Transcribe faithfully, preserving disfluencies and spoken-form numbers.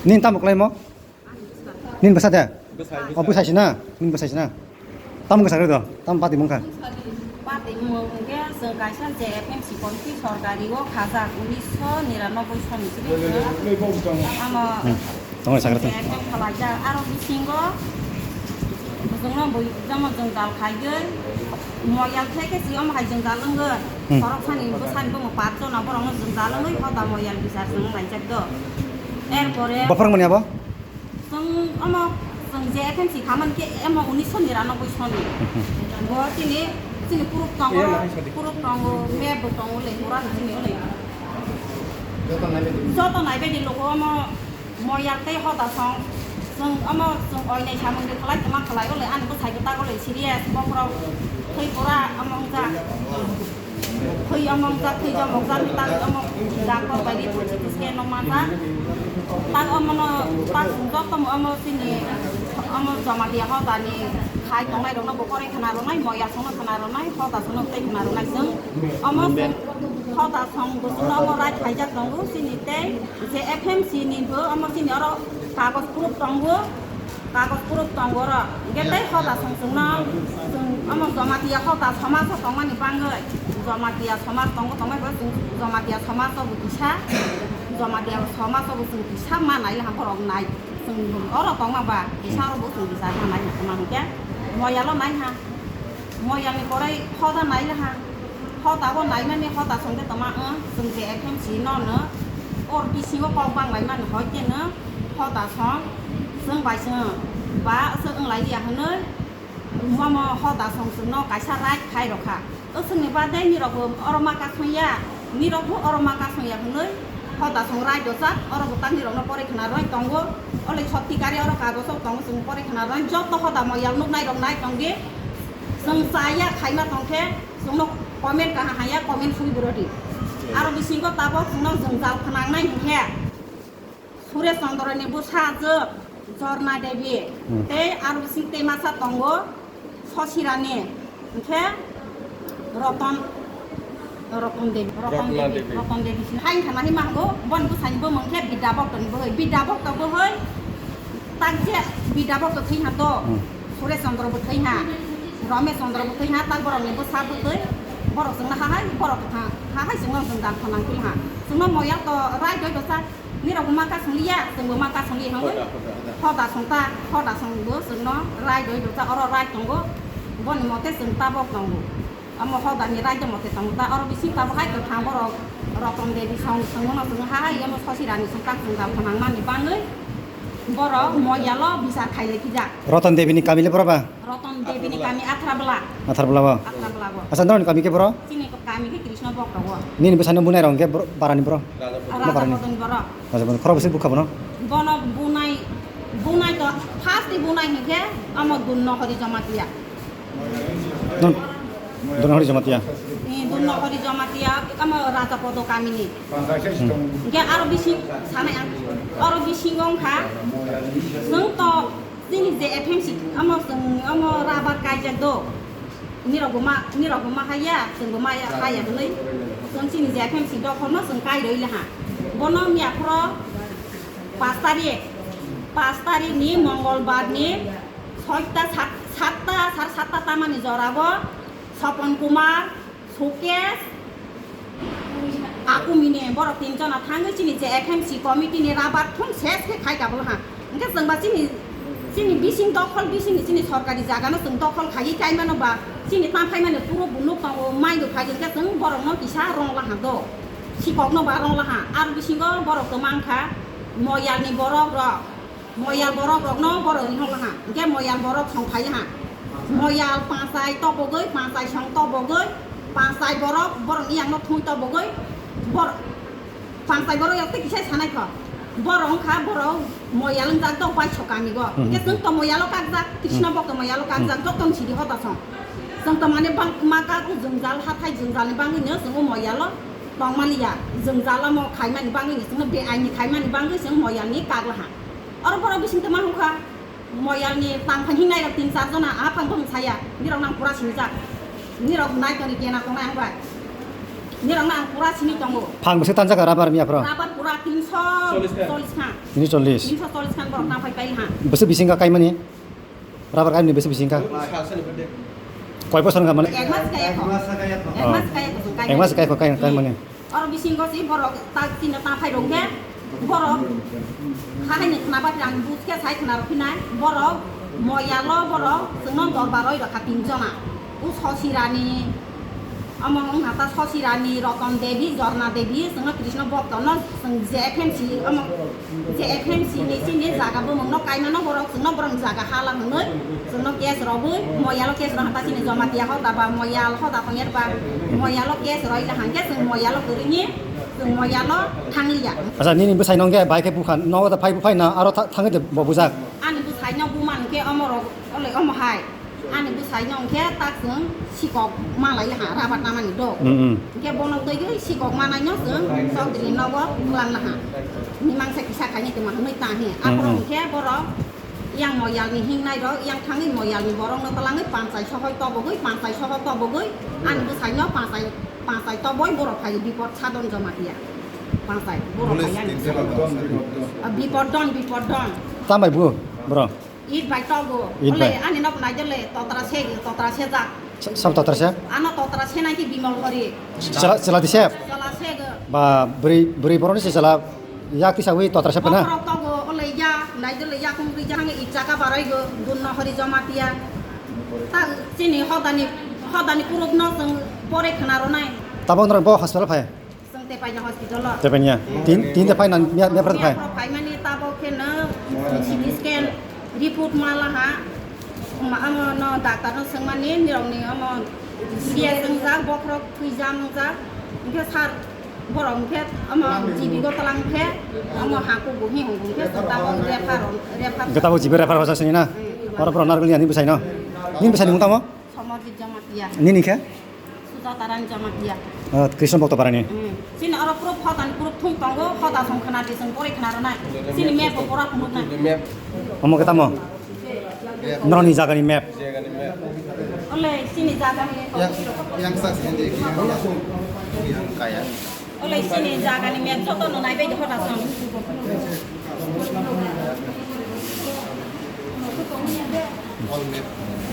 Nini tamo kwlaimo? Nini bwsa de? O bwsai sina? Nini bwsai sina? Tamo kwsa khe do? Tamo pati mungkha? Pati mung hwnkhe chwng kaisa J F M C committee sorkari o khajak unisho niranoboi soni simi. Amo Hmm. Tamo sakra ta. J F M khalaijak aro bisingo chwngno bui jamo jwngjal khaigwi moyal khe khe si omo hai jwngjal wngwi Hmm. khoroksani bwsani bumung patjona borokno jwngjal wngwi hoda moyal bichar chwng laijak do. Erpore Bophor mani abo? Chwng omo chwng je F M C khamani khe emo unisho niranoboi soni. Bo chini, chini proof tongo, proof tongo, map bo tongo le, pura chini le. Joto naibaidi logo omo moyal tei hoda song. Chwng omo chwng oinai samung de khalai tongma khalai ole, ani bwsai bwtag ole serious, bokhorok thwi pura omo wngjak. Thwi omo wngjak, thwi jom wngjak, tak omo wngjak, kok bai report C T scan no manjak. Tak omo no, tak joto omo chini, omo Jamatia hodani khai tongnai rokno bo koroi khna rwnai, moya songno khna rwnai, hoda songno tei khna rwnai chwng. Omo chwng hoda song bo chwngno omo right khaijak tongo chini tei je F M C ni bo omo chini oro kagoj proof tongo. Kagoj proof tongo oro. Hingke tei hoda song chwngno, chwng omo Jamatia hoda somajo tongmani bangwi, Jamatia somaj tongo tongmani bo chwng Jamatia somajo bo kisa, Jamatia somajo bo chwng kisa ma nai ha borok nai. Chwng oro tongma ba kisa oro bo chwng kisa ma nai ha tongma hingke moyalo nai ha. Moyalni pore hoda nai ha. Hoda bo naimani hoda song de tongma, chwng je F M C no no or bisingo kok bang laimani hoi khe no. Hoda song, chwng bai chwng ba chwng wng lai ya hwnwi, mamo hoda song chwngno kaisa right khai rokha. Chwngni bade nirok bo oro ma kasong ya, nirok bo oro ma kasong ya hwnwi hoda song right rwjak, oro bo ta nirokno pore khna rwai tongo. Ole sotti kari oro kagoso tongo, chwng pore khna rwai joto hoda moyal nuknai rok nai tongdi. Chwng chaya khaima tongkhe chwngno comment kaha haya comment sui bwrwdi. Aro bisingo tabok chwngno jwngjal khnangnai hinkhe. Suresh Chandra ni bwsajwk Jorna Devi, hmm, tei aro bising tei masa tongo Sosirani, hwnkhe Roton, Roton Devi, Roton Rotna Devi, Devi. Roton Devi sin hai wngkha nai ma hango, boni bwsani bumung khe Bidya Bhakta ni bwhwi, Bidya Bhakta bwhwi tak je Bidya Bhakta thwi ha to, hmm, Suresh Chandra bo thwi ha, Ramesh Chandra bo thwi ha, tak borok ni bwsa bwtwi borok chwngno ha hai, borok kwthang ha hai chwngno chwng dan khonang phil ha, chwngno moyal to rai doi dosa. Nirok bo ma kasong liya, chwng bo ma kasong liya hwnwi. Hoda, hoda, hoda. Hoda song ta, hoda song bo chwngno rai doi dota oro rai tongo. Boni mote chwng tabok tongo. Omo hoda ni rai do mote tongo ta oro bising tabok hai kwthang borok Roton Devi song chwngno chwng ha hai omo Sosirani song ta chwng dal khonang mani bangwi borok moyalo bichar khailai khijak. Roton Devi ni kami le boro ba? Roton Devi ni kami Athrabla. Athrabla bo? Athrabla bo. Acha, norok ni kami khe boro? Chini kami khe Krishna Bhakta bo. Nini bwsano bunai rok hwnkhe boro, barani boro? Raja Bodoni. Bodoni boro. Raja Bodoni. Khorok bwswk bukha bono? Bono bunai, bunai to first ni bunai hwnkhe amo Dunnohori Jamatia. Dun-, Dunnohori Jamatia. Ni Dunnohori Jamatia, amo Raja Podo kamini. Hmm. Hwnkhe aro bising sanai ang, aro bisingo wngkha, chwng to Chini je F M C omo chwng omo rabar kaijak do. Nirok bo ma, nirok bo ma haya, chwng bo ma ya, haya hwnwi. Chwng chini je F M C dokhorno chwng kai rwi laha. Bono miya phoro pas tarik, pas tarik ni Mongolbar ni soita, sat, satta, sar satta tamani jora bo Sopon Kumar, Sukesh, Akumine, borok tin jona thangwi chini je F M C committee ni rabar thum ses khe khai kabul ha. Hwnkhe chwng ba chini, chini bising dokhol, bising ni chini sorkari jaga no chwng dokhol khaiwi kai mano ba, chini tam phai mani puro bunuk tongo, mai do phai hwnkhe chwng borok no kisa rong laha do, sikok no ba rong laha. Aro bisingo borok kwmang kha, moyal ni borok rok. Moyal borok rokno borok ni hok laha, hwnkhe moyal borok song phai laha. Moyal panchai tobogwi, panchai song tobogwi, panchai borok, borok ni yang no thung tobogwi, bor-, panchai borok yakte kisa sanai kho. Borok wngkha borok moyal wngjak do bai so kami go. Hmm. Hwnkhe chwng to moyalo kakjak, Krishna Hmm. bhakto moyalo kakjak, Hmm. joto ni sidi hoda song. Chwng to mane bang ma kago jwngjal, hathai jwngjal ni bangwi no chwng o moyalo tongmani ya. Jwngjal omo khaimani bangwi no chwng no beaini khaimani bangwi chwng moyal ni kak laha. Oro borok bising tongma hwnkha, moyalni tang phang hingnai rok tin char jona, a phang bwswng saya, nirok nang pura sinijak, nirok nai toni kena tongnai ang bai, nirok nang pura sini tongo. Phang bwswk tanjak rabar miya phoro? Rabar Pura tinso chollish khan. Tinso chollish. Tinso chollish khan borok tangphai pai ha. Bwswk bising kha kaimani? Rubber kaimani bwswk bising kha? Koi bosor wngkha mane? Ek mas kaya kho. Ek mas kaya kho. Ek mas kaya kho kai, kaimani. Oro bisingo si borok tak chino tangphai rong khe borok hahaini khna ba ang bus khe sai khna rok phinai borok moyalo borok chwngno dorbar roi rokha tin jona. U Sosirani, omo wngkha ta Sosirani, Roton Devi, Jorna Devi, chwngno Krishna bhokto no chwng je F M C, omo je F M C ni chini jaga bumung no kaimano borok chwngno borok jaga hala hwnwi chwngno case rogwi moyalo case rok hata chini Jamatia hoda ba moyal hoda tongya ba moyalo case roi da hangke chwng moyalo kwrwini chwng moyalo thangliya. Acha nini bwsai nongke bai khe bukha nogo da phai buphai na aro tha-, thangwi de bo bujak. Ani bwsai no buma hwnkhe omo rok ole omo hai. Ani bwsai no hwnkhe tak chwng sikok malai ha rabat namani do. Mm, mm. Hwnkhe bono twiwi sikok manai no chwng chokdri nogo twlang laha. Mimangsa kisa khaini twma hwnwi ta hi. Mm, aphuru mm. Hwnkhe borok yang moyal ni hingnai rok yang thangwi moyal ni borok no twlangwi panchai sohoi tobogwi panchai soho tobogwi ani bwsai no panchai panchai toboi borok phai bipot sadon joma hiya. Panchai borok phai yang. Ah, bipot don bipot don. Tambai bu bro. It bai togo. It bai. Ole ani nok nai dele totra se totra se jak. Sa-, sab totra se? Ano totra se nai ki Bimol Hori. Chela, chela di se? Chela se go. Ba bri, bri boroni se chela yak tisa wi totra se pena? Bokrok togo ole ya nai dele ya kung ri jang i chaka barai go Dunno Hori Jamatia. Ta chini hodani, hodani puruk no chwng pore khna ronai. Tabok norok bo hospital phai? Chwng Tepanya hospital o. Tepanya. Tin, tin de phai na, miya, miya phai. Miya phai mani tabok khe no C T scan report ma laha. Ma, amo no doctor no swngmani, nirok ni amo serious wngjak, bokhorok thwijak wngjak. Hwnkhe sir, borok hwnkhe amo G B go twlang khe, amo ha kubu hi hwngo hwnkhe chwng tabok refer, refer. Hwnkhe tabok G B refer hosa sini na? Hmm. Oro borok narwkli ani bwsai no. Nini bwsai ni mung tamo? Somorjit Jamatia. Nini khe? Sujata Rani Jamatia. Ah, Krishna Bhakta Parani. Hmm. Chini oro proof hoda ni proof thung tongo, hoda song khna di song pore khna ronai. Chini map bo pora phunuk nai. Omo khe tamo? Noroni jaga ni map. Ole chini jaga ni. Yang, yang saksi yang dia kaya. Ole chini jaga ni map joto no nai bai hoda song. All map.